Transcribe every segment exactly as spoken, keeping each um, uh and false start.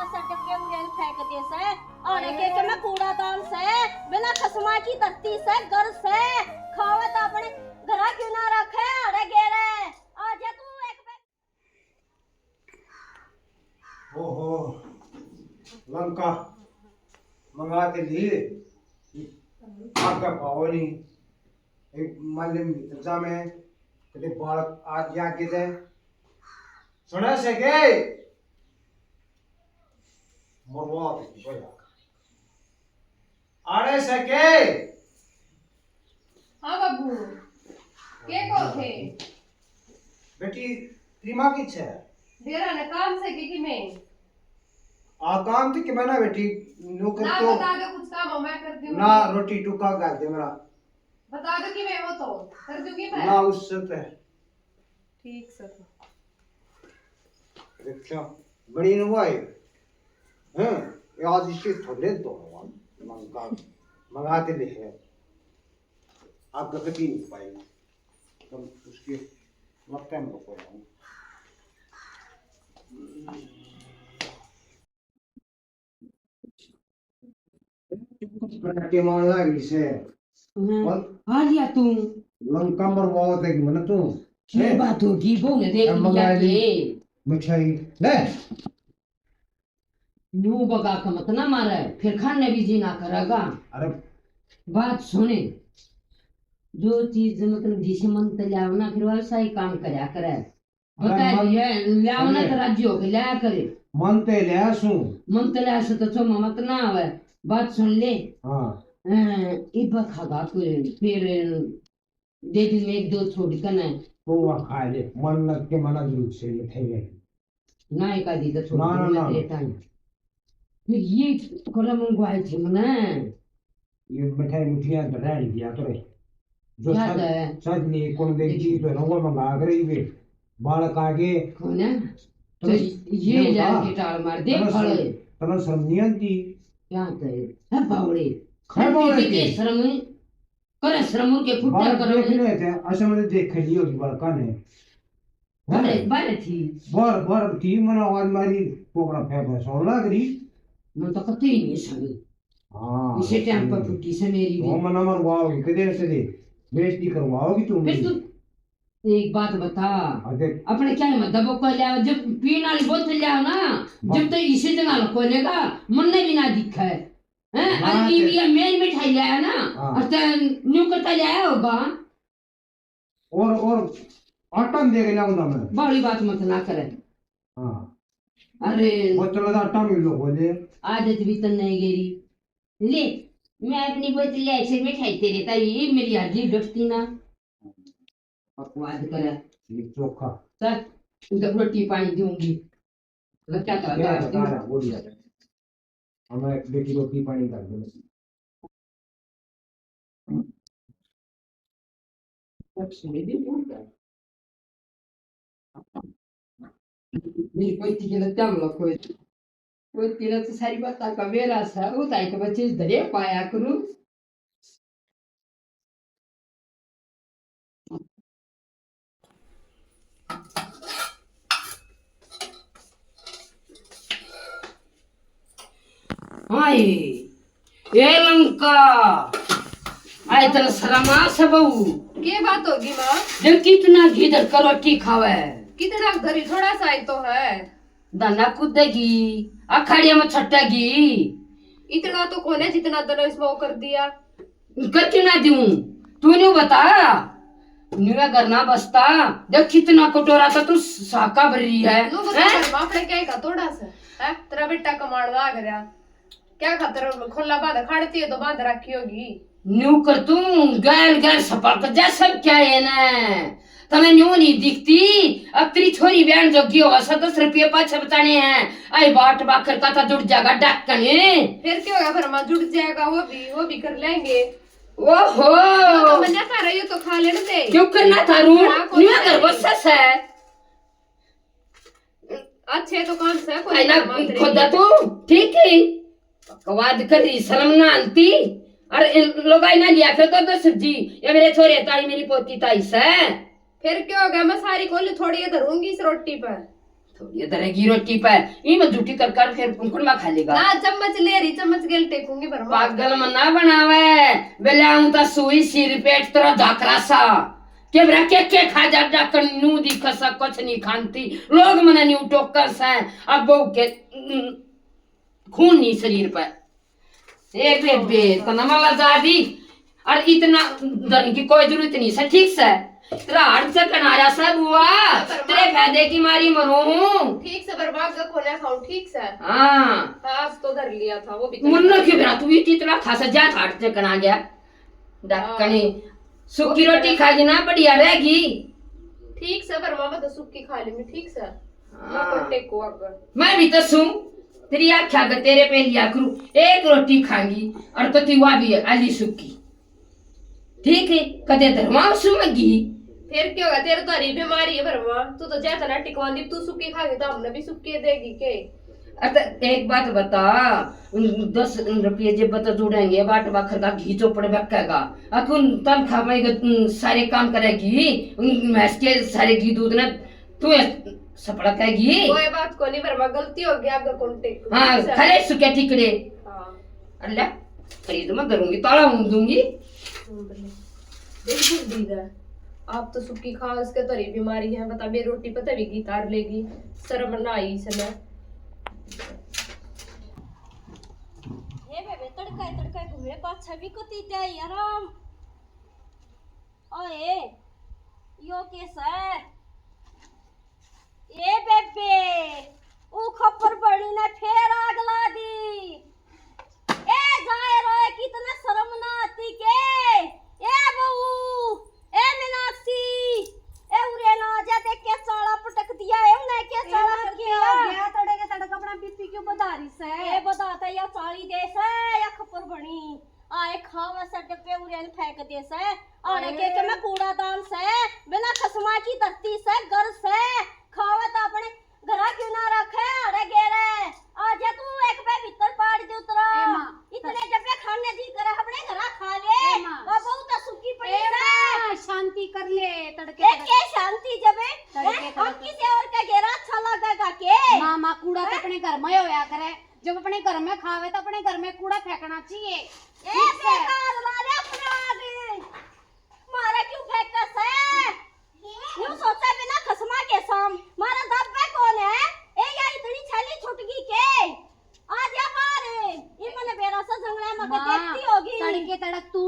सड़क के मेल फेंक दे से, अरे के के में कूड़ादान से, बिना खसमा की धरती से, घर से, खावे तो अपने घरा क्यों ना रखे, अरे गेरे, आ जा तू एक बार। ओहो, लंका मंगा के लिए, आगे पाओ नहीं, एक माले में भीतर जा में, कदे बालक आ गया के दे, सुना से के? मरवा दे भैया। आड़े से के? हाँ बाबू, के को थे? बेटी, तेरी माँ की छे? डेरा ने काम से के कि मैं? आ काम तो कि मैं ना बेटी, नौकर ना तो बता दो, कुछ काम हो, मैं कर दूँ। ना रोटी टुका कर दे मेरा। बता दो कि मैं वो तो कर दूँगी मैं। ना उससे पे। ठीक सर। अच्छा, बड़ी नु भाई। हैं? ये आज इसके थोड़े तो मंगा, मंगा के ले है। आप गलती नहीं पाई। तुम उसके मत टाइम को कोई। के मान लागी से। हम्म। और आ लिया तू। लंका मरवाओ देगी मने तू। क्या हैं? बात होगी, बहू ने देख क्या लिया मंगा ली? के? मिठाई। ले। न्यू बगा के मत ना मारे, फिर खाने भी जी ना करेगा। अरे। बात सुने, जो चीज मतलब जिसे मन ते ले आओ ना, फिर वैसा ही काम करया करे। अरे बता मन, दिया, ले आओ ना सुने। तो राजी होके ले आया करे। मन ते ले आया सूं। मन ते ले आया सूं तो चोमा मत ना आवे। बात सुन ले। हाँ। हैं, इब खागा कोई, फिर दे दी मैं एक दो छोड़ कने। तो वह खा ले, मन लग के मना जरूर से मिठाई है। ना एक आधी तो छोड़ ना, दे, ना, मैं ना। लेता हूँ। फिर ये कड़ा मंगवाए थे मने। ये मिठाई मुठियां तो रह दिया करे। जो क्या सच, है? सच नहीं, कौन दे देख। चीज तो ना वो मंगा कर ही वे। बालक आगे। कौन है? तो तो ये ये जान बता। के टाल मार दे, तने फल। शर्म, तने शर्म नहीं आती? क्या करे? है बावड़े। है बावड़े शर्म की के? शर्म नहीं? करे शर्म के फुट्टा बाहर करो। देख ले थे, असल में देख लियो की बालका ने। बाहर, बाहर थी। बाहर, बाहर थी, मैंने आवाज मारी, कोकड़ा फेंक रहा, सौन लाग रही। मैं तो कतई नहीं सुनी। हाँ, इसे टाइम पर सुनी। फुटी से मेरी भी। वो मना मरवाओगी, कदे से दे, बेइज्जती करवाओगी तुम फिर भी। तू एक बात बता, हाँ, देख। अपने क्या हिम्मत दबो को ले आओ, जब पीने वाली बोतल ले आओ ना, हाँ। जब तो इसे जना को लेगा, मन ने भी ना दिखा है। हैं? ना और ये दे। भी ये मेरी मिठाई ले आया ना, हाँ। और ते न्यू करता ले आया होगा। और, और आटा में दे के लाऊंगा मैं। बड़ी बात मत ना करे। हाँ। अरे। बोतल का आटा मिल लो, बोले। आदत भी तो नहीं गेरी। ले, मैं अपनी बोतल ले आई, सिर में खाई तेरे ताई, ये मेरी हाजिर डटती ना। बकवाद करे। ये चोखा। चल, इधर रोटी पानी दूंगी। लग क्या क्या क्या बता रहा, बोल दिया। हमें बेटी रोटी पानी कर दो। मेरी कोई चीज लगता हम लोग कोई, कोई तेरा तो सारी बात का बेरा सा, वो ताई के बच्चे धरे पाया करूँ। हाय, ए लंका, आए तेरा शर्म आ सब बहू। के बात होगी माँ? देख कितना घी धर कर रोटी खावे। कितना घरी थोड़ा सा ही तो है। दाना कूदेगी, अखाड़िया में छटेगी। इतना तो कोने जितना तने इसमें वो कर दिया। करती ना दूं, तू न्यू बता, न्यू घर ना बसता। देख कितना कटोरा तो तू साका भर रही है, नो बता हैं? घर में अपने क्या ही का थोड़ा सा, हैं? तेरा बेटा कमाण लाग रहा, क्या खातर खोला बांध खाड़ती है तो बांध रखी होगी। न्यू कर तू, गैल गैल सपक जा सब क्या है ना। तने न्यू नहीं दिखती, अब तेरी छोरी बहन जोगी होगा, सौ दस रुपये पाछे बचाने हैं। आई बाट बाखर का था जुड़ जाएगा डाकने। फिर क्या होगा, फिर माँ जुड़ जाएगा, वो भी, वो भी कर लेंगे। ओहो। वो तो मन्या था रही, तो खा लेने दे। क्यों करना था रू? हाँ, कौन न्यू सा कर है? वो सस है। अच्छे तो काम से कोई पहला ना मानते। खुद तू ठीक है, बकवाद करी, शर्म ना आती। और इन लोग आई ना लिया फिर तो, तो सब्जी, ये मेरे छोरे ताई, मेरी पोती ताई से। फिर क्या हो गया, मैं सारी कोली थोड़ी ही धरूंगी इस रोटी पर। थोड़ी धरेगी रोटी पे, ई में झूठी कर कर फिर कुण में खा लेगा? ना, चम्मच ले रही, चम्मच गेल टेकूंगी भरमा। पागल मना बनावे, बेले आऊं तो सुई सिर पेट तेरा झाकरा सा। के मेरा के के खा जा, डाकन नू दिख सा, कुछ नहीं खानती। लोग मने नहीं टोकर से, अब बहू के, उम, खून नहीं शरीर पे। ए बेबे, तना मला जा दी। और इतना धन की कोई जरूरत नहीं से, ठीक से? तेरा हार्ट से कनारा से बुआ, तेरे फायदे की मारी मरो हूँ। ठीक से, बर्बाद का खोला खाऊं, ठीक से? हाँ। आज तो धर लिया था वो भी। मुन्ना क्यों बेरा, तू भी इतना खासा जा हार्ट से कना गया। डक्कनी। हाँ। सूखी रोटी खा ली ना, बढ़िया रहेगी। ठीक से, पर मामा तो सूखी खा ली मैं, ठीक से? हाँ। मैं भी तो सूं, तेरी आख्या के तेरे पे लिया करूं, एक रोटी खांगी और कती वा भी आली सूखी। ठीक है, कदे धरवा सूं मैं घी। फिर क्यों होगा, तेरे तो हरी बीमारी है भरवा, तू तो ज्यादा ना टिकवांदी, तू सूखी खागी तो हमने भी सूखी देगी के? अरे तो एक बात बता, दस रुपये जेब तो जुड़ेंगे, बाट बाखर का घी चोपड़ बकेगा, अकुन तनखा में ग-, सारे काम करेगी, भैंस के सारे घी दूध ने तू सपड़ा कहेगी। कोई बात को नहीं, पर मैं गलती हो गया, आपका कॉन्टेक्ट। हाँ, खरे सुखे टिकड़े। हाँ। अल्लाह, खरीद मैं करूंगी, ताला हूं दूंगी। देख बुढ़ी है, आप तो सूखी खा, उसके तो हरी बीमारी है, बता मेरी रोटी पता भी घी तार लेगी, शर्म ना आई इसने। ये बेबे तड़का ही तड़का घूमे पाछा भी कती जाए आराम। ओए, यो कैसा है? ए बेबे, ऊ खप्पर बनी ने फेर आग ला दी। ए जाए रोए, कितना शर्म ना आती के? ए बहू, ए मीनाक्षी, ए उरे ना आ जा, देख के चाला पटक दिया है, उन्हें के ए चाला माँ, कर के दिया। हो गया? तड़े के तड़क अपना बीपी क्यों बढ़ा रही से? ए बताता या चाली दे से, या खप्पर बनी। आए खावे से डब्बे उरे ने फेंक दे से। आड़े के, के मैं कूड़ादान से, बिना खसमा की धरती से, घर से, खावे तो अपने घरा क्यों ना रखे, अरे गेरे। आजा तू एक बे भीतर पाड़ दे उतरा। ए माँ। इतने डब्बे खाने जी करे, अपने घरा खा ले। ए माँ। वो बहुत सुखी पड़ी ए से। माँ, शांति कर ले, तड़के ए, तड़के। के शांति जबे? तड़के हैं? हम तड़के। किसी और का गेरा अच्छा लगेगा के? माँ, माँ, कूड़ा तो हैं? अपने घर में ही होया करे। जब अपने घर में खावे तो अपने घर में कूड़ा फेंकना चाहिए। ए ठीक से। बेकार वाले अपना आगे। मारा क्यों फेंका से? यूं सोचा बिना खसमा के साम, मारा दब्बे कौन है? ए, या इतनी छली छुट गई के? आ जा बाहर। ये मने बेरा से जंगला में माँ, देखती होगी। तड़के तड़क तू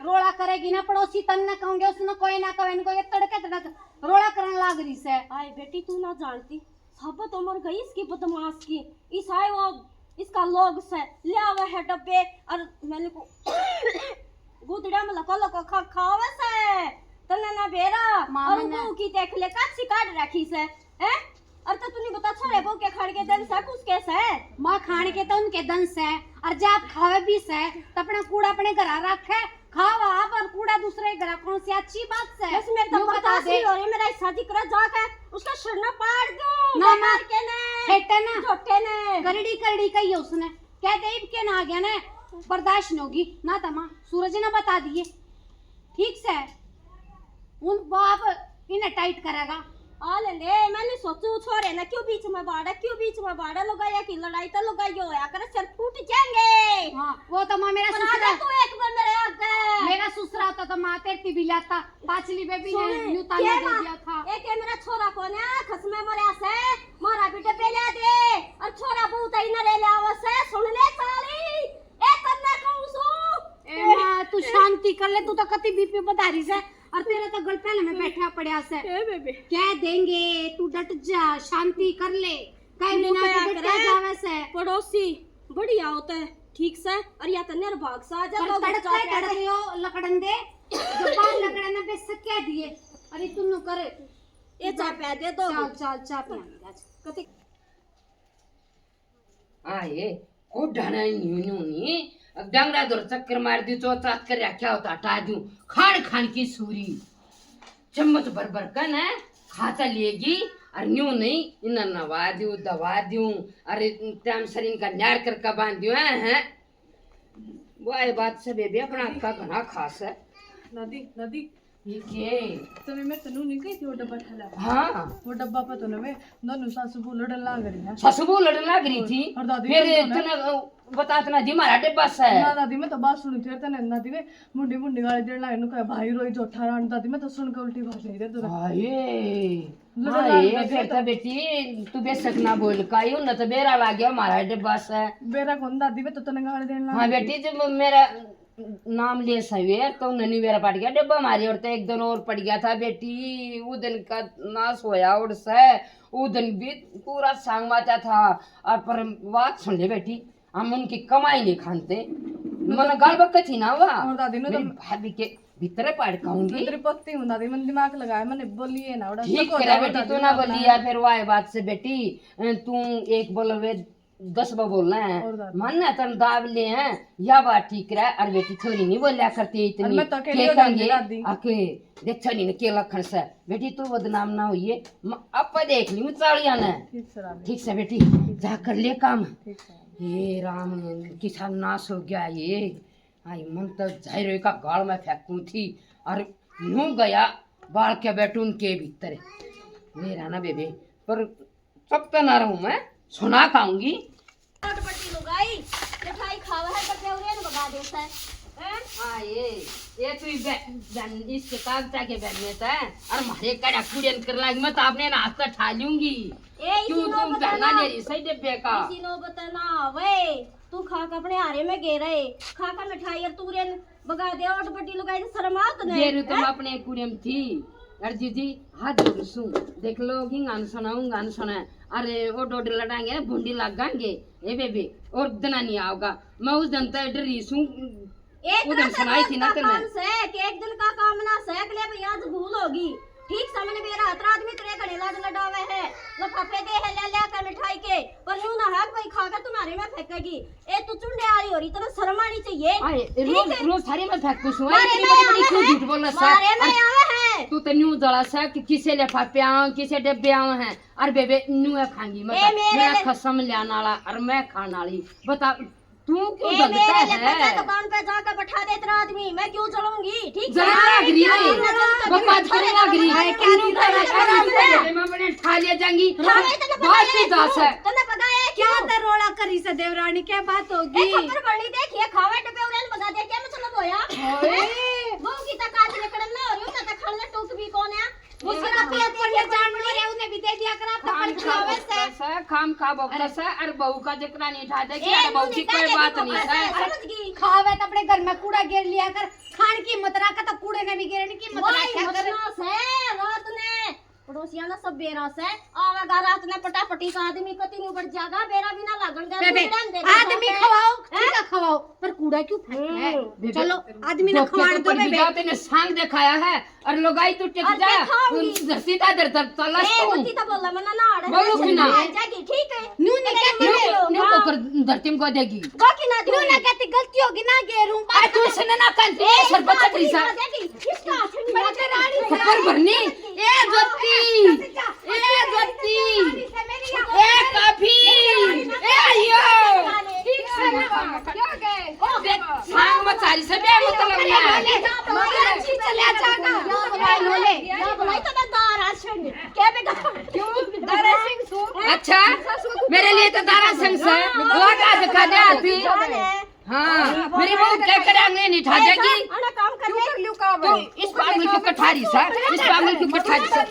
रोला करेगी ना, पड़ोसी तन ना कहोगे, उसने कोई ना कहे, इनको ये तड़के तड़क रोला करने लाग रही से। आए बेटी, तू ना जानती, साबत उम्र गई इसकी बदमाश की। इस आए वो, इसका लोग से ले आवे है डब्बे और मैंने को गुदड़ा में लको लको खा खावे से। तन्ने ना बेरा माँ और ने बहू की देख ले, काची काट रखी से, हैं? और तो तूने बता, छोरे बहू के खान के दन से कुछ के से? माँ, खान के तो उनके दन से, और जे आप खावे भी से, तो अपना कूड़ा अपने घर रखे, खाओ आप और कूड़ा दूसरे घर, कौन सी अच्छी बात से? बस मेरे तो यूं बता बर्दाश्त दे। नहीं हो रही, मेरा हिस्सा जिक्र जाके उसका सिर ना पाड़ दूं, ना, ना मार के ने, फेटे ना। झोटे ने। करड़ी करड़ी कही है उसने, कह दे इब के ना आ गया ना, बर्दाश्त नहीं होगी ना, तमा सूरज ने बता दिए, ठीक से। उन बाप इन्हें टाइट करेगा। आ लेंदे, मैंने सोचू छोरे ना क्यों बीच में बाड़ा, क्यों बीच में बाड़ा, लुगाइया की लड़ाई तो लुगाइयो होया करे, सिर फूट जाएंगे। हाँ, वो तो माँ मेरा पर आजा ससुरा। तू एक बार मेरे आगे। मेरा ससुरा होता तो माँ तेरती भी लाता, पाछली बेबी ने सुन, न्यू ताना के दे माँ? दिया था। एक ये मेरा छोरा कौन है, खसमे मरया से, मारा भी डब्बे ले दे, और छोरा बहुत ही नरे ले आवे से, सुन ले साली, ए तन्ने कहूं सू। ए माँ, तू शांति कर ले, तू तो कति बीपी बता रही से। और तेरा तो गल पहले में बैठा पड़या से। ए बेबे। कह देंगे, तू डट जा, शांति कर ले। कई यूं बिना कया के डटा करे, जावे से। पड़ोसी बढ़िया होता है, ठीक से, और या तो निर्भाग सा आ जा, पर तो तड़का गुस्सा ही तड़क पे। लियो, लकड़न दे। जब बाहर लकड़न ने बेशक कह दिए। अरे तू नु करे। ये चाय प्या दे दो। चल, चल, चाय पिया। कति हाँ, ये कोढ़ा ने न्यू न्यू नी, अब डंगरा दौर चक्कर मार दियो, चौचात कर रख्या होता, हटा दियो, खान खान की सूरी, चम्मच भर भर कर ना खाता लेगी, और न्यू नहीं, इन्हें नवा दियो, दवा दियो, अरे टाइम सर इनका न्यार करके बांध दियो, हैं, हैं। वो ये बात से बेबे अपना हाथ का घना खास है। नदी, नदी। ये के? तने मैं तन्नू नहीं कही थी वो डब्बा ठा ले। हाँ। वो डब्बा पे तो ना मैं दोनों सासू बहू लड़न लाग रही है। सासू बहू लड़न लाग रही थी? और दादी फिर तने, अ, बता इतना जी, हमारा डब्बा से। ना दादी, मैं तो बात सुनी थी, तने दादी मैं मुंडी मुंडी गाली देने लाग, नु कहे, "भाई रोई जो ठारान।" दादी मैं तो सुन के उल्टी भाषा ही दे दो। हाय। लड़न हाय, लाग गया फिर तो। तो बेटी, तू बेशक ना बोल, काई उन्हें तो बेरा लाग गया हमारा डब्बा से। बेरा कौन दादी, मैं तो तने गाली देने लाग हाँ गई। बेटी, जब मेरा नाम ले सवेर तो उन्हें नहीं बेरा पड़ गया डब्बा मारी, और तो एक दिन और पड़ गया था बेटी, वो दिन का नाश होया और से, वो दिन भी पूरा सांग माचा था। और पर बात सुन ले बेटी, हम उनकी कमाई नहीं खाते। मन गाल बक थी ना हुआ। और दादी ने मेरी तो भाभी के भीतर पाड़ खाऊंगी। तेरी पत्ती हूँ दादी, मैंने दिमाग लगाया, मैंने बोली है ना, उड़ा ठीक सको करे जाओ बेटी, दादी तू ना ना बोली ना। यार, फिर वाए बात से बेटी, अ, तू एक बोलवे दस बार बोलना है। और दादी। मन ना तन दाब ले हैं, या बात ठीक रहे। और बेटी छोरी नहीं बोलिया करती और इतनी। मैं तो अकेली के हो जाऊंगी कहेंगे? दादी। आके देख छोरी ने के लखन से। बेटी तू बदनाम ना होइए, म-, आपा देख ली चालिया ने। ठीक से दादी। ठीक से बेटी, जा कर ले काम। ठीक से। हे राम, किसान नाश हो गया ये। आई मन तो जाहिर का गाल में फेंकू थी, और न्यू गया बाल के बैठून के भीतर। मेरा ना बेबे, पर चुप तो ना रहूं मैं, सुना खाऊंगी। छोट बड़ी लुगाई, मिठाई खावा है तो प्योरे ने भगा देता है। हैं? हाँ, ये, ये तू ही बे-, बहन, इसके कागजा के बहन में तो है, और मारे कड़ा कुड़ियन कर लाग, मैं तो आपने ना हाथ से ठा लूंगी। ए, इसी क्यों तुम नौबत बहना ना, ले रही सही डब्बे का? इसी नौबत ना आवे, तू खा के अपने हारे में गे रहे, खा के मिठाई और तू रे बगा दे, और बड़ी लुगाई से शर्म आ तने, गेरू तुम हैं? अपने कुड़ियम थी, और जीजी हाथ जोड़ सू, देख लो कि गान सुनाऊं, गान सुना, अरे वो डोड लड़ाएंगे ना, भूंडी लगाएंगे, ए बेबे, और दना नहीं आओगा, मैं उस दिन तक डरी सू, एक उधर रात सुनाई का थी ना तन्ने। काम से, कि एक दिन का काम ना से, अगले भाई आज भूल होगी। ठीक सामने मेरा हतरा आदमी तेरे घने लाड लडावे है, लफाफे दे है ले ले कर मिठाई के, पर यूं ना हक भाई खाकर तुम्हारे में फेंकेगी। ए तू चुंडे वाली हो रही, तेरे शर्म आनी चाहिए। आए, ठीक रोज, है? रोज थारे में फेंकू सू, मारे इतनी में बड़ी, बड़ी आवे क्यों है, झूठ बोल रहा मारे में है? आवे है। तू तो न्यू जला सा कि किसे लिफाफे आवे, किसे डब्बे आवे हैं, और बेबे न्यू है खाएंगी, ए, मतलब, मेरे मेरा ले- खसम ल्याण वाला और मैं खाण वाली। बता, तू क्यों ए, जलता मेरे लिए है? पता दुकान पे जाकर बैठा दे तेरा आदमी, मैं क्यों जलूंगी? ठीक है? जलन लग रही है। जलन लग रही है। बकवास करने लग रही है। क्या तू कर रहा है? मैं बड़े ठा लिया जाएंगी। हाँ, मैं इतना बहुत पता है सीधा क्यों? सा है। तन्ने पता है क्या क्यों? तो रोला करी से देवरानी, क्या बात होगी? एक खबर बनी देखिए, खावे डब्बे उड़ान बजा दे, क्या मतलब होया? ओए। हैं? बहू की तक आज निकलन ना हो रही हूँ, ना तो खाने टूक भी कौन है? मुझे ना पेट पर ये जान नहीं रहे, उन्हें भी दे दिया कर, आप तो खान पर खा खावे से। बकता से, खाम खा बकता से, अरे बहू का जिक्र नहीं ठा देगी, ए, अरे बहू की कोई बात नहीं है। समझ गई? खावे तो अपने घर में कूड़ा गिर लिया कर, खान की हिम्मत रखा तो कूड़े ने भी गिरने की हिम्मत रखा कर। से रात ने पड़ोसियां ना सब बेरा से आवेगा, रात ने पटापटी का आदमी कति नहीं बढ़ जाएगा, बेरा भी ना लागण दे, बेबे, आदमी खवाओ, हैं? ठीक है, खवाओ, पर कूड़ा क्यों फेंक रहे हैं? हम्म। चलो, आदमी ने खवाड़ दो, बेबे। तेने सांग दिखाया है, और लुगाई तू टिक जा, धरती का धर धर तलस ए, तू। बच्ची तो बोला मना ना आड़े। बोलू कि ना? आ जाएगी, ठीक है। न्यू नहीं कहती, न्यू को कर धरती में को देगी। बाकी ना न्यू ना कहती, गलती होगी ना, गेरू। अरे तू सुन ना, कंती ए, सर बच्चा प्लीज। ऊपर भरनी। ए ज्योति, ए ज्योति, ए कभी, ए यो। ठीक से ना, क्या गए? सांग मचारी से बे मतलब ना। मारा अच्छी चले जाएगा। लो ले, लो ले। तो मैं दारा सिंह। क्या बेटा? क्यों? दारा सिंह सु। अच्छा, मेरे लिए तो दारा सिंह से। वो का दिखा दे आती। हाँ, मेरी बहू क्या करे, आंगली नहीं ठा देगी। आना काम कर ले। क्यों कर लूँ काम? तू इस पागल की कठारी सा, इस पागल की कठारी सा।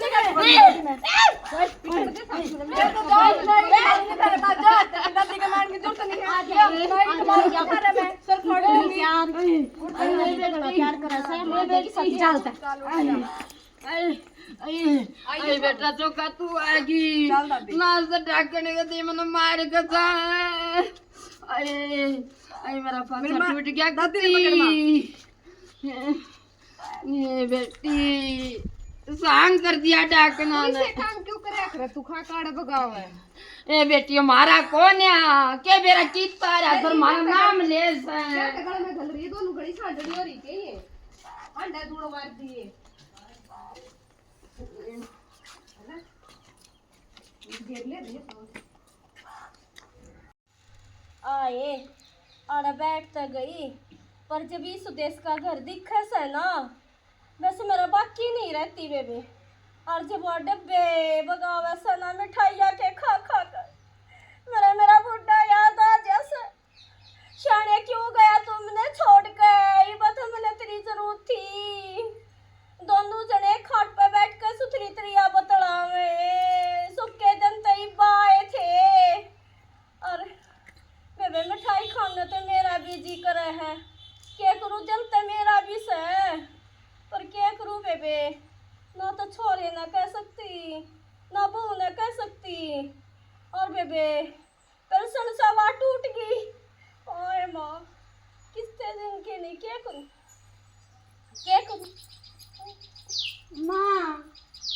प्यार, प्यार करे से, मैं देखी सच्ची। चलता। अरे, अरे, अरे बेटा चौका तू आएगी। चल दादी। ना से ढाकने के दे, मैंने मार के था। अरे, अरे मेरा पाछा टूट गया दादी ने पकड़ मार। ये बेटी, सांग कर दिया ढाकना ने। इसे काम क्यों करे आखिर तू खा काड़ बगावे? ए बेटी, मारा कौन है? के बेरा कीता रे, पर मारा नाम ले से। क्या गल में घल रही है, दोनों घड़ी सांडड़ी हो रही के ये? अंडा दूड़ मार दिए। आए, आड़े बैठ तो गई, पर जब यीशु देश का घर दिखे से ना, बस मेरा बात ही नहीं रहती बेबे। और जब वो डब्बे बगावे से ना मिठाइया के खा खा कर, मेरा मेरा बुढ़ा याद आ जैसे। शाणे क्यों गया तू मने छोड़ के? ये बात मने तेरी जरूरत थी। दोनों जने खाट पे बैठ के सुथरी तरिया बतलावे। सुख के दिन ते इब्बा आए थे। और बेबे, मिठाई खाने ते मेरा भी जी करे है। के करूँ, दिल ते मेरा भी से, पर के करूँ बेबे, ना तो छोरे ना कह सकती, ना बहू ना कह सकती। और बेबे, पेंशन सवा टूट गई। ओए माँ, कितने दिन के नहीं, के करूँ, के करूँ? माँ।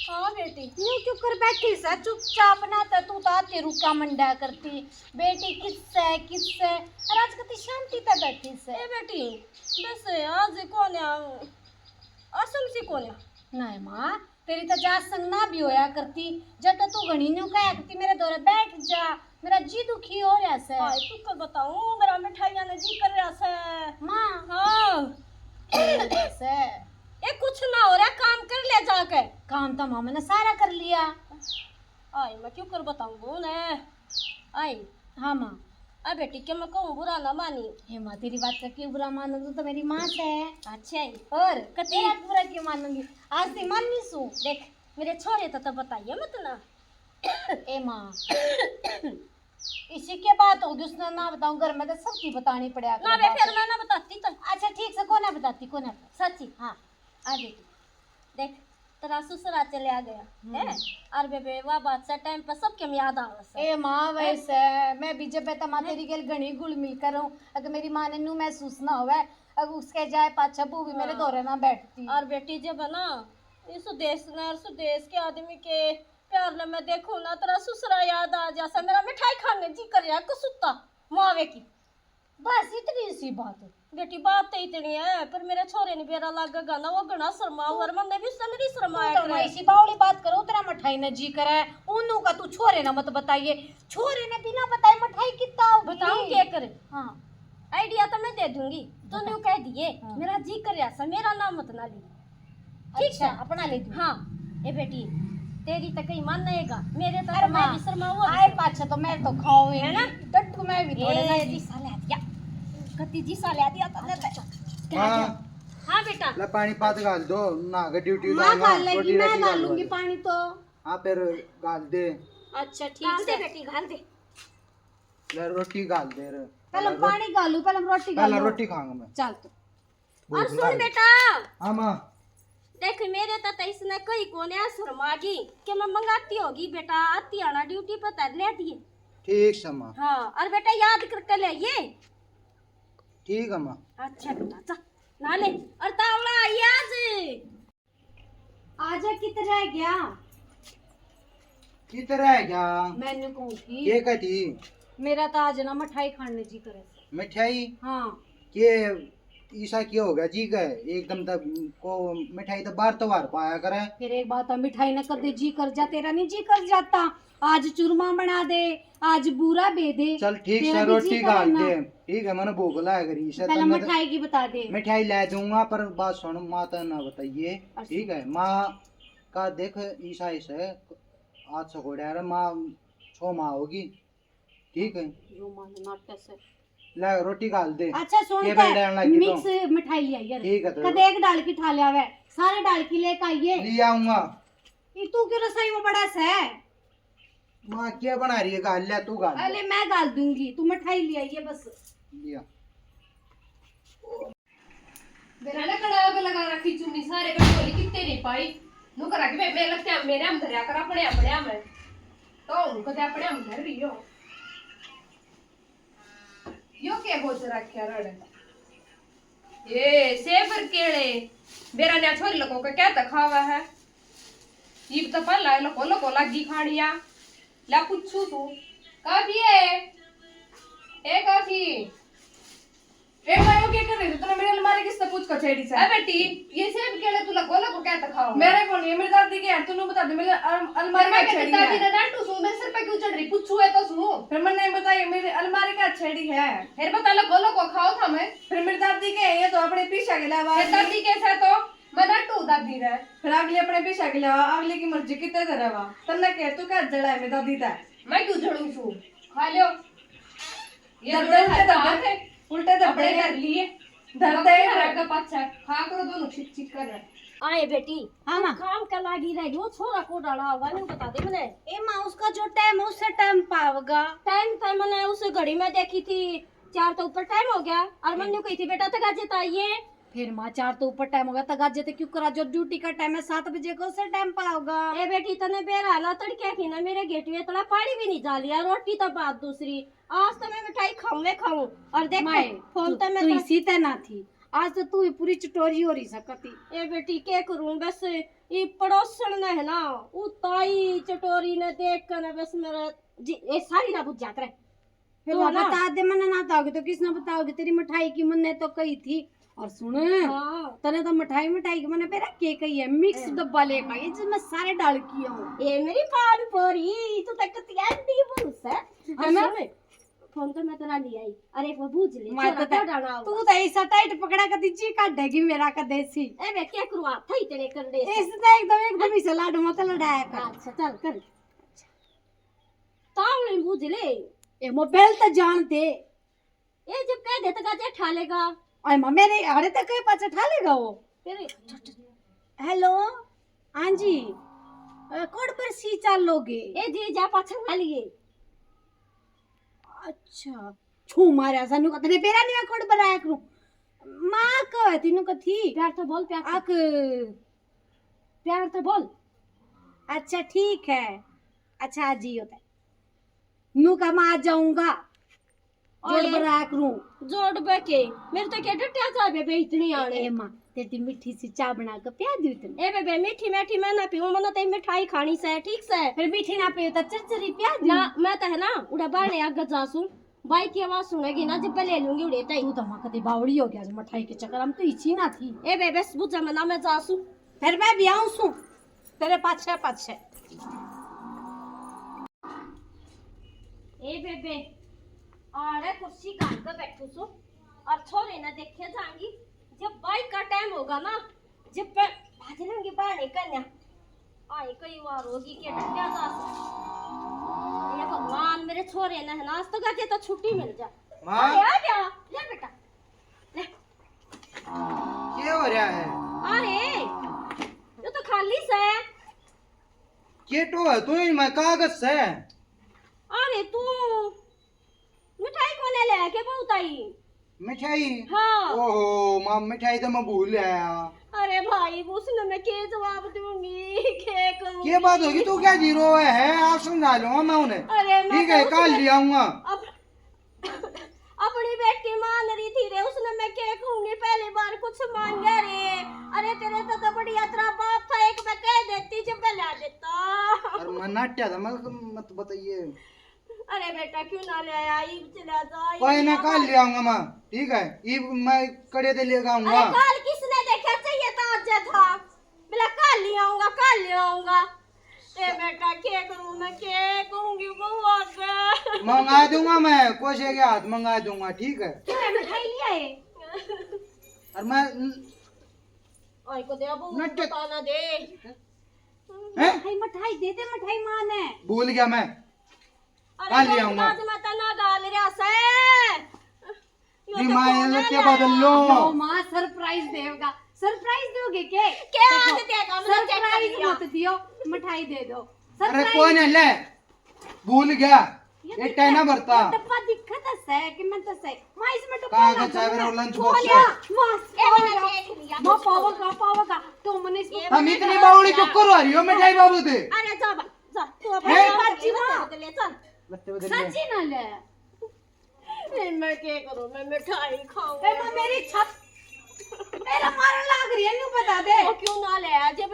हाँ बेटी। न्यू क्यों कर बैठी से चुपचाप ना? तो तू तो आती रुका मंडा करती, बेटी किससे किससे, और आज कती शांति ते बैठी से। ए बेटी, बस आज कोन्या, असम से कोन्या। नहीं माँ, तेरी तो जा संग ना भी होया करती, जब तो तू घणी न्यू कहा करती, मेरे धोरे बैठ जा, मेरा जी दुखी हो रहा से। हाय, तू कर बताऊं, मेरा मिठाइयां ने जी कर रहा से। माँ। हाँ। हो रहा से। ए, कुछ ना हो रहा, काम कर ले जाके। काम तो माँ मैंने सारा कर लिया। हाय, मैं क्यों कर बताऊं वो ने। आई। हाँ माँ। आ बेटी, के मैं कहूँ बुरा ना मानी। हे माँ, तेरी बात का क्यों बुरा मानूंगी, तू तो मेरी माँ से है। अच्छा है। और कती तेरा बुरा क्यों मानूंगी? आज से मानी सू। देख, मेरे छोरे तो, तो बताइए मत ना। ए माँ, इसी के बात होगी, उसने ना बताऊं, घर में तो सबकी बतानी पड़ा कर ना बे, बात। फिर मैं ना बताती तो। अच्छा ठीक से, कोना बताती, कोना। सच्ची? हाँ। आ बेटी, देख, तेरा ससुरा चले आ गया, हम्म। है? और बेबे, वह बात से टाइम पर सबके में याद आवे से। ए माँ, हैं? वैसे मैं भी जब बेटा माँ हैं? तेरी गेल घणी घुल मिल कर रहूं, अगर मेरी माँ ने नू महसूस ना होवे, अगर उसके जाए पाछे वो भी मेरे हाँ। धोरे ना बैठती। और बेटी, जब है ना, इस देश ने और सुदेश के आदमी के प्यार ने मैं देखूं ना, तेरा ससुरा याद आ जा से, मेरा मिठाई खाने जी कर रहा, कसूता मावे की। बस इतनी सी बात। बेटी, बात तो इतनी है, पर मेरे छोरे ने बेरा लागेगा ना, वो घना शर्मा और मन भी उससे मेरी शर्मा तू तो करे। मैं इसी बावली बात करो, तेरा मिठाई ना जी करे, उन्नू का तू छोरे ना मत बताइए, छोरे ने बिना बताए मिठाई कितना होगी? बताऊं क्या करे? हाँ। आइडिया तो मैं दे दूंगी, तो बता। न्यू कह दिए, हाँ। मेरा जी कर रहा सा, मेरा नाम मत ना ली। ठीक अच्छा, से? अपना ले तू। हाँ। ए बेटी, तेरी तो कहीं मान नहीं गा, मेरे तो अरे मैं माँ, भी शर्मा हुआ आए भी। पाछे तो मैं तो खाऊं ही है ना? नहीं। डट्टू मैं भी थोड़े ए, ना जी। जी साले आ दिया। कति जी साले आ दिया तन्ने तो। अच्छा, अच्छा। हाँ। हाँ बेटा। ले पानी पात घाल दो, ना के ड्यूटी माँ जाऊंगा, घाल लेगी, रोटी मैं राटी घाल घाल लूंगी लूंगा। पानी तो। हाँ, फिर घाल दे। अच्छा, ठीक घाल दे से। बेटी, घाल दे। ले रोटी घाल दे रे। पहले पहले पानी घालू, पहले रोटी पहले घालू। रोटी खाऊंगा मैं। चल तू। भूख और सुन लाग रही। बेटा। हाँ माँ। देख, मेरे तो, तो इसने कई कोने शर्मा गई कि मैं मंगाती होगी बेटा, आती आना ड्यूटी पर धरने दिए। ठीक से माँ। हाँ, और बेटा याद करके ले ये। ठीक है माँ। अच्छा बेटा, जा, ना ले। और तावड़ा आई आज। आजा, कित रह गया? कित रह गया? मैंने कहूँ की के कहती? मेरा तो आज ना मिठाई खाने जी करे। मिठाई? हाँ। के ईसा के हो गया जी के? एकदम तक को मिठाई तो बार तो बार पाया करे। फिर एक बात है, मिठाई ना कदे जी कर जा, तेरा नहीं जी कर जाता। आज चूरमा बना दे, आज बूरा बे दे, चल ठीक तेरा से भी जी रोटी घाल करे ना। दे। ठीक है, मैंने भूख लाग रही है, पहले तन्ने तो मिठाई की बता दे। मिठाई ले दूंगा, पर बात सुन, माँ तो ना बताइए। अच्छा। ठीक है, माँ का देख, ईसा इसे आज सकोड़ा रे, माँ छो माँ होगी। ठीक है। जो माँ ने नाटक से। ले रोटी घाल दे। अच्छा सुन, टेबल के डालना की तो। मिक्स मिठाई ले आई है। ठीक है तो। कदे एक डाल की ठा लिया वे, सारे डाल की लेके आइए। ले आऊंगा। ये तू क्यों रसोई में बड़ा से? माँ क्या बना रही है? घाल ले, तू घाल ले। अरे मैं घाल दूंगी, तू मिठाई ले आइए बस। लिया। बेरा ना कड़ा पे लगा रखी चुन्नी, सारे पे ढोली कितने नहीं पाई। नु करा के मैं लगते हैं मेरे हम धरया कर अपने, अपने हम। तो उनको ते अपने हम धर रही हो। यो के गोच रखा रड़? ये सेब और केले। बेरा ने छोरी लोगों का क्या तक खावा है? इब तो पहला लको लको लागी खानिया। ला पूछू तू, काकी है? ए काकी। ए माँ, यो क्या कर रही थी? तूने मेरी अलमारी किससे पूछ कर छेड़ी से? ए बेटी, ये सेब केले तू लको लको क्या तक खाओ? मेरे को नहीं है, मेरी दादी के हैं। तूने बता दे, मेरी अल-, अलमारी मैं का कहती छेड़ी दादी है। ने डांटू सू, मेरे सर पे क्यों चढ़ रही? पूछू है तो सू। फिर मैंने नहीं बताई, मेरी अलमारी का छेड़ी है। फिर बता, लको लको खाओ था मैं। फिर मेरी दादी के हैं, ये तो अपने पीछा के अलावा फिर दादी कैसे तो? बना तू दादी रे। फिर अगली अपने पीछे के लेवा, अगली की मर्जी कितने दे रहवा। तन्ने कह तू क्या जड़ा है मैं दादी तै? मैं क्यों जड़ू छू? खा लियो। ये दर्द उल्टे दर्द है। उल्टे दर्द अपने है। कर लिए। दर्द है। का पाछा खा करो दोनों छिक छिक कर। आए बेटी। हाँ माँ। काम का लागी रह गयो, छोरा को डाला होगा, नहीं बता दे मने। ए माँ, उसका जो टाइम है, उससे टाइम पावगा। टाइम तो मैंने उस घड़ी में देखी थी, चार तो ऊपर टाइम हो गया, और मन्नू कही थी, "बेटा, तगाजे तो आइए।" फिर माँ, चार तो ऊपर टाइम हो गया, तगाजे तो क्यों करा? जो ड्यूटी का टाइम है, सात बजे को, उससे टाइम पावगा। ए बेटी, तने बेरा ना तड़के की ना मेरे गेट में इतना पानी भी नहीं जा लिया, रोटी तो बात दूसरी। आज तो मैं मिठाई खाऊं, मैं खाऊं। और देख, माए, फोन तू, तो मैं तू तो इसी तै ना थी, आज तो तू ही पूरी चटोरी हो रही सकती। ए बेटी, के करूं बस, ये पड़ोसन ने है ना, वो ताई चटोरी ने देख कर ना बस मेरा जी, ये सारी ना बुझ जात रहे। फिर तो वो ना बता दे, मन्ने ना बताओगी तो किसने बताओगी? तेरी मिठाई की मन्ने तो कही थी। और सुन, हाँ। तने तो मिठाई, मिठाई की मन्ने बेरा के कही है, मिक्स हाँ। डब्बा लेकर आई है, जिसमें सारे डाल किए हो। ए मेरी पान पोरी, तू तो कतिया दी भूस है। है ना? सुन, फोन तो मैं तेरा ले आई। अरे वो बूझ ले, मैं छोरा तो क्या डाला होगा? तू तो ऐसा टाइट पकड़ा, कदी जी काटेगी मेरा, कदे सी। ए मैं क्या करूँ, आप था ही तेरे कर दे। इस तो एकदम, एकदम ही से लाड मत लड़ाया कर। अच्छा, चल कर। तावले बूझ ले। ए मोबाइल तो जान दे। ए जब कह दे तो गाजे ठा लेगा। आय माँ, मेरे आड़े तक के पाछे ठा लेगा वो। तेरे हेलो, हाँ जी, अ, कौन पर सी चालोगे? ए जी, जा पाछे ना लिए। अच्छा, छू मारा सा, नु कतने बेरा नहीं कौन पर आया करूं। माँ को है तीनों को थी। प्यार तो बोल, प्यार तो। आक प्यार तो बोल। अच्छा, ठीक है। अच्छा, आ जियो ते। नु का मैं आ जाऊंगा। जोड़ ओए। बराक रू। जोड़ बके। मेरे तो क्या डटिया जा बेबे इतनी आने। ए माँ, तेरी मीठी सी चाय बना के प्या दूँ तने। ए बेबे, मीठी मीठी मैं ना पीऊँ, मन्ने तो मिठाई खानी से, ठीक से? फिर मीठी ना पीऊँ तो चरचरी प्या दूँ। ना, मैं तो है ना, उड़ा बाणे आगे जासूं। बाई की आवाज सुनेगी ना, जब ले लूंगी उड़े ताई। तू तो माँ कदी बावड़ी हो गया, आज मिठाई के चक्कर हम तो इसी ना थी। ए बेबे, बुझा मना, मैं जासूं। फिर मैं भी आऊं सूं, तेरे पाछे पाछे। ए बेबे, आड़े कुर्सी घाल के बैठू सु और छोरे ने देखे जाएंगी। जब बाई का टाइम होगा ना, जब पे भाज लेंगे बाड़े कन्या। आए कई बार होगी के डटिया जा से। ए भगवान, मेरे छोरे ने है ना, आज तो गाजे तो छुट्टी मिल जा। माँ। अरे आ गया, ले बेटा, ले। के हो रहा है? अरे, यो तो खाली से। केटो है तू ही, मैं कागज से। अरे तू मिठाई कोने ले के बहुत आई? मिठाई? हाँ। ओहो, माँ, मिठाई तो मैं भूल आया। अरे भाई, उसने मैं के जवाब दूंगी, के कहूंगी? के बात होगी, तू क्या जीरो है? आज समझा लूंगा मैं उन्हें। अरे, मैं ठीक है, तो कल उसने ले आऊंगा। अब अपनी बेटी मान रही थी रे, उसने मैं के कहूंगी, पहली बार कुछ मांगा रे। अरे तेरे तो, तो बढ़िया तेरा बाप था, एक मैं कह देती जब मैं ला देता। अरे मैं नाट्या था, मैं मत बताइए। अरे बेटा क्यों ना ले आया, ईब चला जा, ईब कोई ना, ना काल ले आऊंगा माँ, ठीक है, ईब मैं कड़े दे लेके आऊंगा। अरे काल किसने देखा चाहिए था, आज था। बोला, "काल ले आऊंगा, काल ले आऊंगा।" ए बेटा, के करूं मैं, के कहूंगी बहू आगे? मंगा दूंगा मैं, कोसे के हाथ मंगा दूंगा, ठीक है? क्यों है, मिठाई ले आए? और मैं ओए को दे बहू, नट- बता ना दे। हैं? मिठाई, मिठाई दे दे, मिठाई माँ ने। भूल गया मैं। अरे काल ले आऊंगा। आज मैं तना गाल रहा से। यो नहीं, तो माँ, ये फोन लड़के आ बदल लो। लो, माँ, सरप्राइज देगा। सरप्राइज दोगे के? के देखो, आज देगा, मैंने चेक कर सरप्राइज लिया। मत दियो, मिठाई दे दो। अरे सरप्राइज। कौन है, ले? भूल गया। ये ये दिक्कत, टाइना भरता। ये डब्बा दिक्कत है सै कि मैं तो सै। माँ, इसमें डब्बा कहाँ का लगा चाय है। मेरा लंच बॉक्स खोलिया, है? माँ, ए, मैंने खोलिया। देख लिया, माँ, उसको। पावर का, पावर का। तो मैंने इसमें ये हम मैंने इतनी कहा बावड़ी क्या? क्यों करो आ रही हो मिठाई बाबू दे? अरे जा बा-, जा, तू अपने हैं? बाबू जी, बदल ले, चल। बत्ते बदल ले। सच्ची ना ले। ए, मैं क्या करूं, मैं मिठाई खाऊं। ए, मैं मेरी छत, मेरा मारन लाग रही है, न्यू बता दे। वो क्यों ना ले आ, जब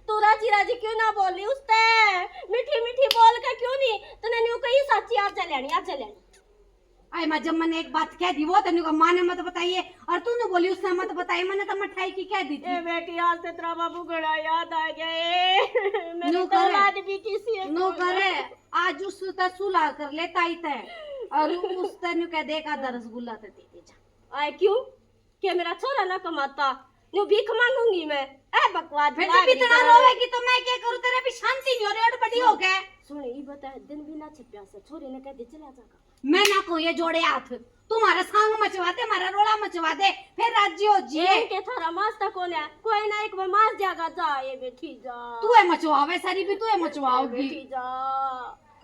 तू राजी राजी क्यों ना बोली उसते? मीठी मीठी बोल के क्यों नहीं? तूने न्यू कही साची, आज जा लेनी, आज जा लेनी। आए माँ, जब मैंने एक बात कह दी, वो तेनू का माँ ने मत बताइए, और तूने बोली उसने मत बताइए, मैंने तो मिठाई की कह दी थी। ए बेटी, आज तो तेरा बाबू घड़ा याद आ गया। ए, मेरी न्यू तो करे। औलाद भी किसी एक न्यू करे। आज उससे सुलह कर ले ताई तै, और उससे न्यू कह दे, "एक आधा रसगुल्ला तो दे दे जा।" आए क्यों? क्या मेरा छोरा ना कमाता? न्यू भीख मांगूंगी मैं। ए बकवास फिर जब इतना रोवेगी तो मैं क्या करूं? तेरे भी शांति नहीं हो रही, अड़बड़ी हो गए। सुन, ये बता, दिन भी ना छिप्या से, छोरी ने कह दे चला जागा। मैं ना कहूं ये जोड़े हाथ, तुम्हारा सांग मचवा दे, हमारा रोला मचवा दे, फिर राजी हो जिए। इनके थारा मास तक कोन्या, कोई ना एक बार मास जागा, जा ये बैठी जा। तू है मचवावे सारी भी, तू है मचवाओगी। बैठी जा।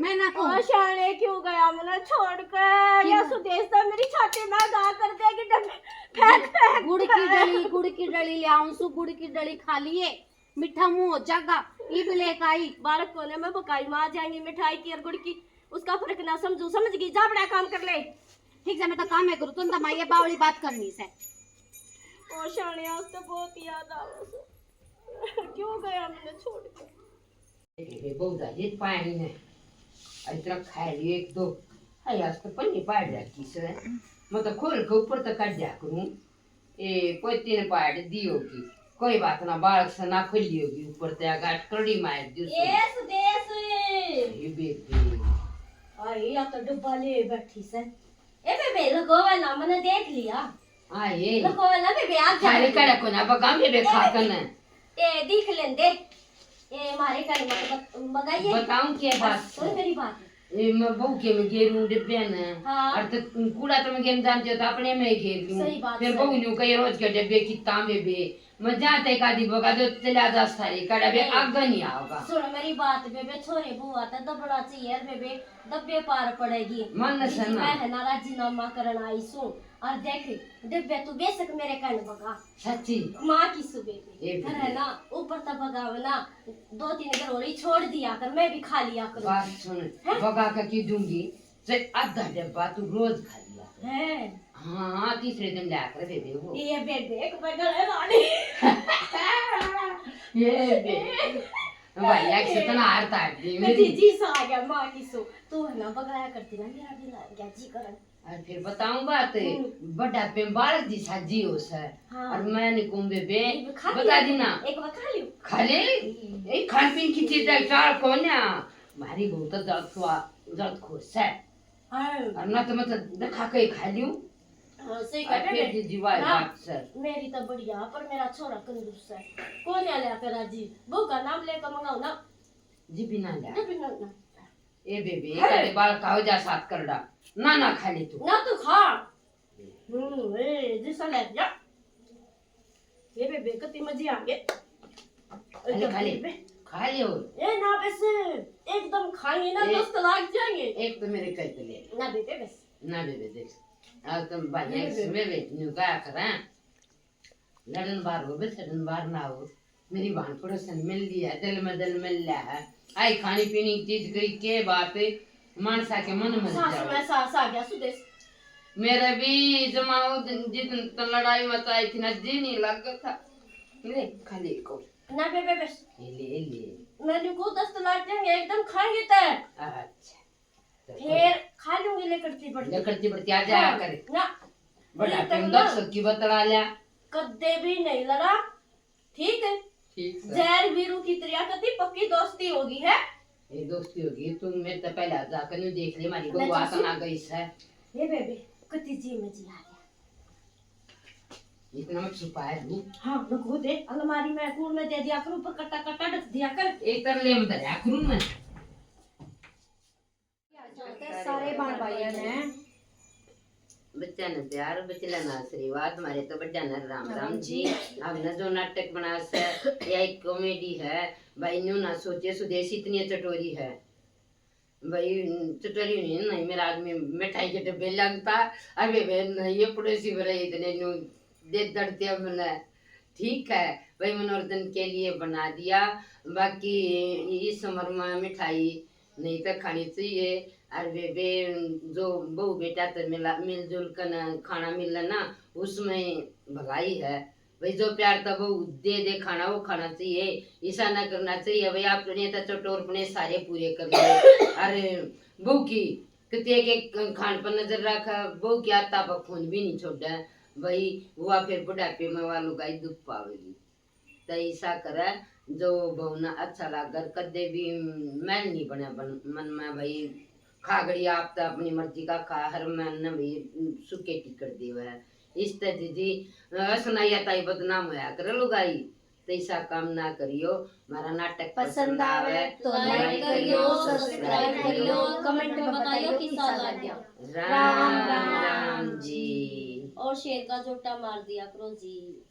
मैं ना कहूं। ओ शाणे क्यों गया मने छोड़ के? या सुदेश तो मेरी छाती में गा कर देगी, डब्बे फेंक फेंक गुड़ की डली, गुड़ की डली ले आऊं सु, गुड़ की डली खा लिए, मीठा मुंह हो जागा। इब लेके आई। बालक कोने में बकाई मां जाएंगी मिठाई की और गुड़ की, उसका फर्क ना समझू, समझ गई? जा बड़ा काम कर ले। ठीक है, मैं तो काम है करूँ, तुम तो माई ये बावली बात करनी से। ओ शाणे आज तो बहुत याद आवे से। क्यों गया मने छोड़ के? ए, बहुत ज्यादा पानी ने इतना खा लियो एक दो। हाय, आज तो पन्नी पाड़ रखी से। मैं तो खोल के ऊपर तक काट दिया करूं। ए, कोई तीन पाड़ दी होगी। कोई बात ना, बालक से ना खोली होगी, ऊपर ते आगा अटकड़ी मार दी उसने। ए, सुदेश। ये बेबे। आई, या तो डब्बा ले बैठी से। ए बेबे, लुकोवे ना, मने देख लिया। हाँ, ये। लुकोवे ना बेबे, आ जा। थारे कड़ा को ना बगा बेबे, खा कने। ए, देख लेंदे। ए, मारे कने मत बत-, बगाइए। बताऊं क्या बात? सुन मेरी बात। ए, मैं बहू के में गेरूं डिब्बे ने। हाँ। और तो कूड़ा तो मैं गेम जानती हो, तो अपने में ही घेर लूं। सही बात फिर है। बहू न्यू कहे, "रोज के डिब्बे कितना बेबे?" मैं जाते का दी बगा दो, चला जा सारी कड़ा बे, नहीं। आगे नहीं आओगा। सुन मेरी बात बेबे, छोरे बुआ तो दबना चाहिए यार बेबे, दब्बे पार पड़ेगी। मन से इसी ना। मैं है ना राजीनामा करन आई सूं। और देख, डिब्बे तू बेशक मेरे कन बगा। सच्ची? माँ की सु बेबे। ए घर है बेबे। ना, ऊपर तो बगावे ना, दो तीन घर और ही छोड़ दिया कर, मैं भी खा लिया करूँ। बात सुन, हैं? बगा के की दूंगी, से आधा डब्बा तू रोज खा लिया कर। हैं? हाँ, तीसरे दिन लिया कर बेबे वो। ये बेबे, एक बगल है रानी। ये बेबे। भाई, एक से तना हार तार दी मेरी। जी सा आ गया, माँ की सु। तू है ना, बगाया करती ना, मेरा भी ना गया जी करन। और फिर बताऊं बात, हम्म। बड़ा पे बालक जी साजी हो सर। हाँ। और मैं नहीं कहूं बेबे, ये खा बता लियो, दी ना। एक बार खा लियो। खा ले। हम्म। ए, खान पीन की चीज है, चार कोन्या। मारी बहू तो जल्द खुआ, जल्द खुश है। हाँ। और ना तो मैं तो दिखा के खा लियो। हाँ, सही और कह फिर रहे। जी, जी, वाह, ना, बात सर। मेरी तो बढ़िया, पर मेरा छोरा कंजूस है। कोन्या लिया कर राजी। बहू का नाम लेकर मंगाओ ना। जी, बिना लिया। जी, बिना ना। ए बेबे, है। कदे बालक हो जा सात करड़ा। ना, ना, खा ले तू। ना, तू खा। हम्म, ए, जिसा ले जा। ये बेबे, कति मजे आ गए। अरे, खा ले। बेबे। खा ले और। ए, ना, बस एकदम खाएंगे ना, ए, दस्त लाग जाएंगे। एक तो मेरे कह ले। ना बेबे, बस। ना बेबे, देख। आज तुम भाई ये बेबे। सुबह भी न्यू कहा करें। लड़न बार हो बे, सड़न बार ना हो। मेरी भाण पड़ोसन मिल ली है, दिल में दिल मिल लिया है। आई खानी पीनी की चीज करी के बात, मानसा के मन मर सास जाओ। में सास आ गया सुदेश। मेरे भी जमाओ दिन, जिस दिन तो लड़ाई मचाई थी ना, जी नहीं लग था। ले, खा ले एक और। ना बेबे बस। ये ले, ले। मैंने को दस्त लाग जाएंगे, एकदम खाएंगे तय। अच्छा। फिर खा लूंगी लकड़ती पड़ती। लकड़ती पड़ती आ जाया हाँ, करे। ना। बड़ा ये तुम करना। दस की बतला लिया। कदे भी नहीं लड़ा, ठीक है? ठीक है। जैर वीरू की तरिया कती पक्की दोस्ती होगी है। ये दोस्ती होगी, तू मेरे तो पहले जाकर नहीं देख ले, हमारी ना बहू आसन आ गई है। ये बेबे, कती जी में जी आ गया। इतना मत छुपाए तू। हाँ, लुको दे, अलमारी में कूड़ में दे दिया करूँ, पर कट्टा कट्टा ढक दिया कर। एक तरह ले में धरया करूँ मैं। सारे बाण भाइयों ने। बच्चा ने प्यार, बचला ना आशीर्वाद, मारे तो बड्डा ने राम राम जी। हमने जो नाटक बना से, या एक कॉमेडी है भाई, न्यू ना सोचे सुदेश इतनी चटोरी है भाई, चटोरी नहीं, नहीं मेरा आदमी मिठाई के डब्बे लगता। अबे बहन, ये पड़ोसी बड़े इतने न्यू दे दड़ते मने। ठीक है भाई, मनोरंजन के लिए बना दिया, बाकी इस उम्र में मिठाई नहीं तो खानी चाहिए। और बेबे, जो बहू बेटा तो मिला, मिलजुल कर न खाना मिले ना, उसमें भलाई है भाई। जो प्यार तो बहू दे दे खाना, वो खाना चाहिए, ऐसा ना करना चाहिए भाई। आपने तो चटोरपने सारे पूरे कर लिए। अरे बहू की कितने के खान पर नजर रखा, बहू की आदत पर खून भी नहीं छोड़ा भाई। वो फिर बुढ़ापे में वा लुगाई दुख पावेगी। तो ऐसा करे जो बहू ना अच्छा लागे, कदे भी मैल नहीं बने बन, मन में भाई। खागड़ी आप तो अपनी मर्जी का खा, हर मन ने भाई सुखे टिकट देवे। इस ते जीजी, अ, सुनाइया ताई बदनाम होया करे लुगाई। तो ऐसा काम ना करियो। हमारा नाटक पसंद आवे तो like करियो, subscribe करियो, comment में बताइयो किसा लाग्या। राम राम जी। और share का जोटा मार दिया करो जी।